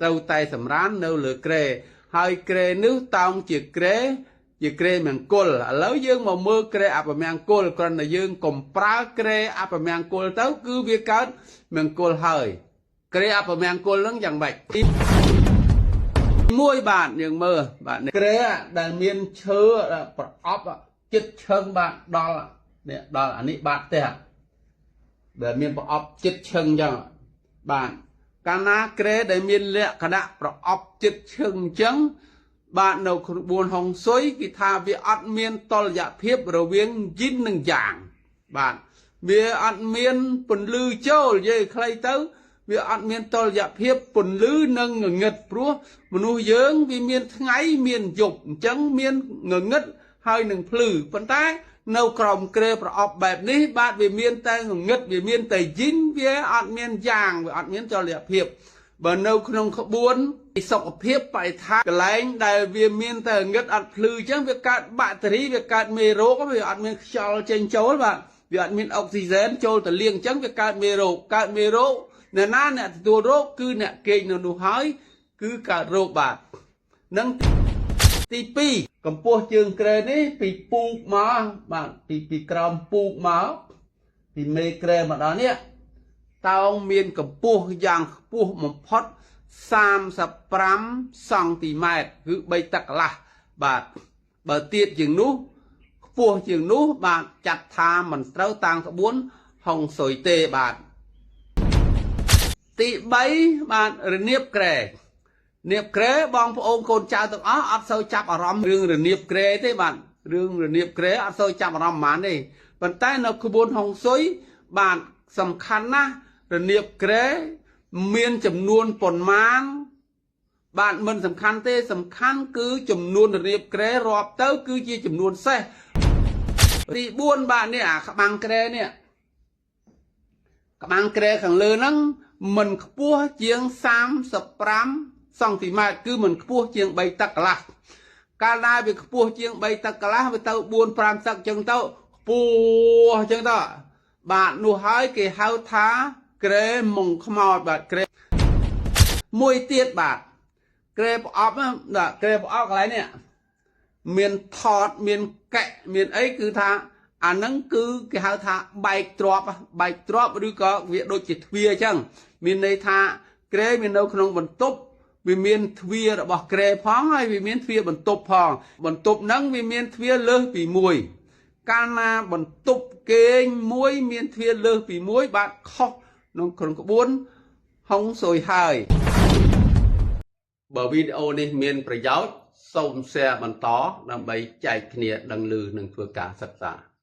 ត្រូវតែសម្រាននៅលើគ្រែហើយគ្រែនេះតោងជាគ្រែជាគ្រែមង្គលឥឡូវយើងមកមើលគ្រែអពមង្គលគ្រាន់តែយើងកុំប្រើគ្រែអពមង្គលទៅគឺវាកើតមង្គលហើយគ្រែអពមង្គលហ្នឹងយ៉ាងម៉េចទី1បាទយើងមើលបាទគ្រែដែលមានឈើប្រអប់ចិត្តឈឹងបាទដល់នេះដល់អានេះបាទផ្ទះដែលមានប្រអប់ចិត្តឈឹងអញ្ចឹងបាទកាលណាគ្រែដែលមានលក្ខណៈប្រអប់ចិត្តឈឹងអញ្ចឹងបាទនៅក្បួនហុងស៊ុយគេថាវាអត់មានតលយៈភាពរវាងយិននិងយ៉ាងបាទវាអត់មានពន្លឺចូលនិយាយខ្លីទៅវាអត់មានតលយៈភាពពន្លឺនិងងងឹតព្រោះមនុស្សយើងវាមានថ្ងៃមានយប់អញ្ចឹងមានងងឹតហើយនឹងភ្លឺប៉ុន្តែនៅក្រោមគ្រែប្រអប់បែបនេះបាទវាមានតែងងឹតវាមានតែយិនវាអត់មានយ៉ាងវាអត់មានចលយៈភាពបើនៅក្នុងក្បួនសុខភាពបរិស្ថានកន្លែងដែលវាមានតែងឹតអត់ភ្លឺអញ្ចឹងវាកើតបាក់តេរីវាកើតមេរោគវាអត់មានខ្យល់ចេញចូលបាទវាអត់មានអុកស៊ីហ្សែនចូលទៅលាងអញ្ចឹងវាកើតមេរោគកើតមេរោគអ្នកណាអ្នកទទួលរោគគឺអ្នកគេងនៅនោះហើយគឺកើតរោគបាទនិងទី2កម្ពស់ជើងគ្រែនេះពីពូកមកបាទពីក្រោមពូកមកពីមេគ្រែមកដល់នេះតោងមានកម្ពស់យ៉ាងខ្ពស់បំផុត35សង់ទីម៉ែត្រគឺ3ទឹកកន្លះបាទបើទៀតជាងនោះខ្ពស់ជាងនោះបាទចាត់ថាមិនត្រូវតាមក្បួនហុងស៊ុយទេបាទទី3បាទរនៀបក្រែនៀបក្រែបងប្អូនកូនចៅទាំងអស់អត់សូវចាប់អារម្មណ៍រឿងរនៀបក្រែទេបាទរឿងរនៀបក្រែអត់សូវចាប់អារម្មណ៍ហ្មងទេប៉ុន្តែនៅក្បួនហុងស៊ុយបាទសំខាន់ណាស់រនៀបក្រែមានចំនួនប៉ុន្មានបាទមិនសំខាន់ទេសំខាន់គឺចំនួនរៀបក្រែរាប់ទៅគឺជាចំនួនសេះទី4បាទនេះអាក្បាំងក្រែនេះក្បាំងក្រែខាងលើហ្នឹងមិនខ្ពស់ជាង35សង់ទីម៉ែត្រគឺមិនខ្ពស់ជាង3ទឹកកន្លះកាលណាវាខ្ពស់ជាង3ទឹកកន្លះវាទៅ4 5ទឹកចឹងទៅខ្ពស់ចឹងទៅបាទនោះហើយគេហៅថាក្រែមុងខ្មោចបាទក្រែមួយទៀតបាទក្រែប្រអប់ណាក្រែប្រអប់កន្លែងនេះមានថតមានកែមានអីគឺថាអាហ្នឹងគឺគេហៅថាបែកទ្របបែកទ្របឬក៏វាដូចជាទ្វារអញ្ចឹងមានន័យថាក្រែមាននៅក្នុងបន្ទប់វាមានទ្វាររបស់ក្រែផងហើយវាមានទ្វារបន្ទប់ផងបន្ទប់ហ្នឹងវាមានទ្វារលើសពីមួយកាលណាបន្ទប់គេងមួយមានទ្វារលើសពីមួយបាទខុសក្នុងក្នុងក្បួនហុងស៊ុយហើយបើវីដេអូនេះមានប្រយោជន៍សូម share បន្តដើម្បីចែកគ្នាដឹងឮនិងធ្វើការសិក្សា។